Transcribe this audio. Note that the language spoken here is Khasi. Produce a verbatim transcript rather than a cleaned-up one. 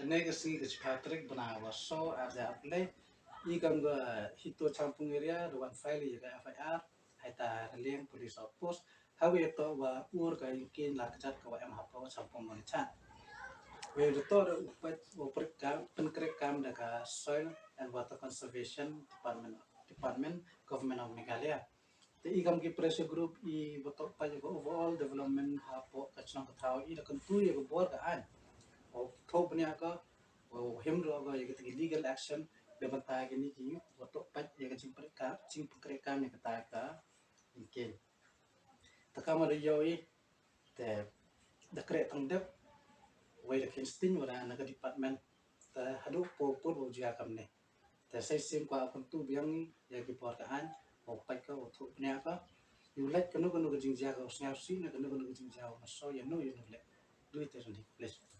Kane ka sngi ka chipha tarik bnai wa so ar hajar arphew lai, i kam ka Hito Changpung area da wan file ïa ka F I R ha ita Raliang Police Outpost, ha kaba ïathuh ba ur ka jingkieñ la kjat kaba em hapoh Changpung Mawlynchan. Wei da toh da u peit u pyrkhat, pynkhreh kam da ka Soil and Water Conservation Department, Department, Government of Meghalaya. Te i kam ki pressure group i ba toh peit ïa ka overall development hapoh ka chnong ka thaw, i da kyntu ïa ka bor ka aiñ, u thoh bniah ka, u him ruh ka ïa kata ki legal action da bynta kine ki ba toh peit ïa ka jingpynkhreh kam, jingpynkhreh kam ïa kata ka jingkieñ. Te kam da ïohi te da khreh tang dep, wei da kheiñ sting wa da na ka department. Te haduh por por ba u jia kamne. Te sa shisien kwah kyntu biang ïa ki bor ka aiñ, u peit ka, u thoh bniah ka, ïa u leit kano kano ka jingjia ka u sngewsih, ne kano kano ka jingjia u maso ïa no ïa no leh. Dei te rynti khublei.